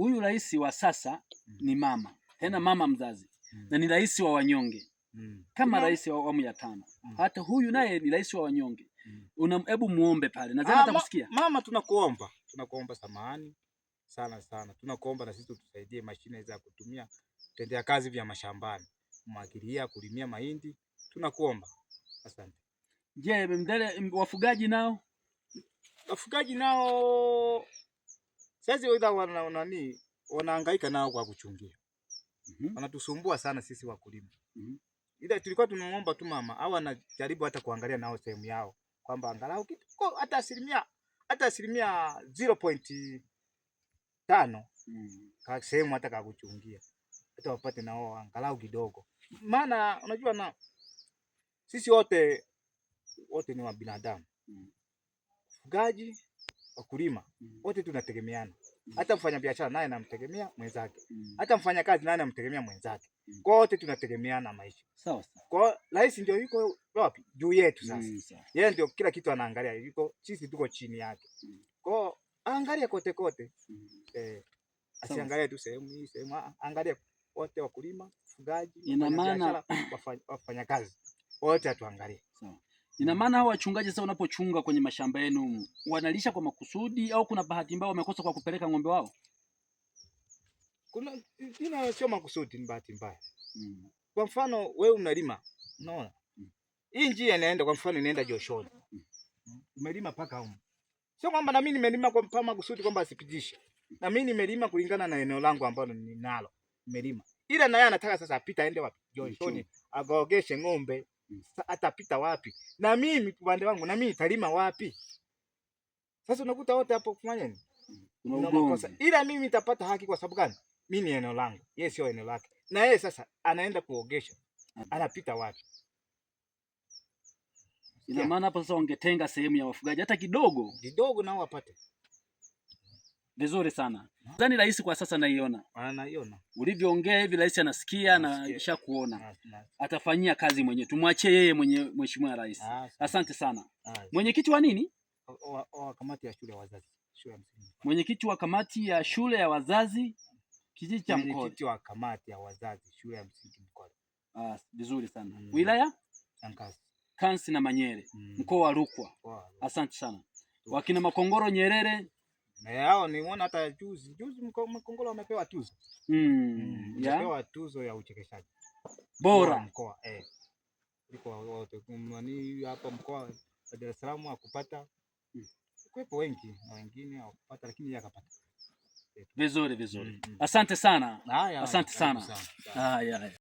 Huyu rais wa sasa ni mama tena mama mzazi na ni rais wa wanyonge kama rais wa awamu ya 5. Hata huyu naye ni rais wa wanyonge. Hebu muombe pale, nadhani atakusikia. Mama, tunakuomba, tunakuomba samahani sana sana, tunakuomba na sisi tusaidie mashine za kutumia tendea kazi vya mashambani, kumwagilia, kulimia mahindi, tunakuomba. Asante. Je, mbele wafugaji nao? Wafugaji nao sasa wana nani wanahangaika nao kwa kuchungia. Wanatusumbua sana sisi wakulima. Ila tulikuwa tunamuomba tu mama au anajaribu hata kuangalia nao sehemu yao kwamba angalau kitu hata asilimia 0.5 ka sehemu hata kakuchungia hata wapate nao angalau kidogo, maana unajua na sisi wote wote ni wa binadamu, fugaji, wakulima, wote tunategemeana. Hata mfanyabiashara naye anamtegemea mwenzake, hata mfanyakazi naye anamtegemea mwenzake. Kwa wote tunategemeana maisha. Sawa sawa. Kwa rais ndio yuko wapi? Juu yetu sasa. Yeye ndio kila kitu anaangalia, yuko sisi tuko chini yake. Kwa angalia kote kote. Asiangalie tu sehemu hii, sehemu, angalia wote, wakulima, fugaji, Ina maana wafanyakazi wote atuangalie. Sawa. Ina maana hao wachungaji sasa, unapochunga kwenye mashamba yenu wanalisha kwa makusudi au kuna bahati mbaya wamekosa kwa kupeleka ng'ombe wao? Kuna ina sio makusudi, ni bahati mbaya. Kwa mfano wewe unalima, unaona? Hii njia inaenda, kwa mfano inaenda Joshoni. Umelima paka huko. Sio kwamba na mimi nimelima kwa makusudi kwamba asipitishe. Na mimi nimelima kulingana na eneo langu ambalo ninalo. Nimelima. Ila na yeye anataka sasa apita aende wapi? Joshoni, akaogeshe ng'ombe. Atapita wapi? Na mimi upande wangu na mimi nitalima wapi? Sasa unakuta wote hapo kufanya nini? Kuna makosa. Ila mimi nitapata haki kwa sababu gani? Mimi ni eneo langu, yeye sio eneo lake. Na yeye sasa anaenda kuogesha. Anapita wapi? Ina maana hapo sasa wangetenga sehemu ya wafugaji hata kidogo. Kidogo nao wapate. Vizuri sana. Nadhani rais kwa sasa naiona. Anaiona. Ulivyoongea hivi rais anasikia na ishakuona. Atafanyia kazi mwenyewe. Tumwachie yeye mwenye mheshimiwa rais. Asante sana. Mwenyekiti wa nini? Wa kamati ya shule ya wazazi. Shule ya msingi. Mwenyekiti wa kamati ya shule ya wazazi kijiji cha Mkole. Mwenyekiti wa kamati ya wazazi shule ya msingi Mkole. Vizuri sana. Wilaya? Nkasi. Kansi na Manyere. Mkoa wa Rukwa. Asante sana. Wakina Makongoro Nyerere. Na yao nimeona hata juzi Makongoro wamepewa tuzo. Wamepewa tuzo ya uchekeshaji bora mkoa. Liko wote nani hapa mkoa wa Dar es Salaam hakupata. Kuwepo wengi na wengine hawakupata, lakini yeye akapata. Vizuri vizuri. Asante sana. Asante sana. Haya.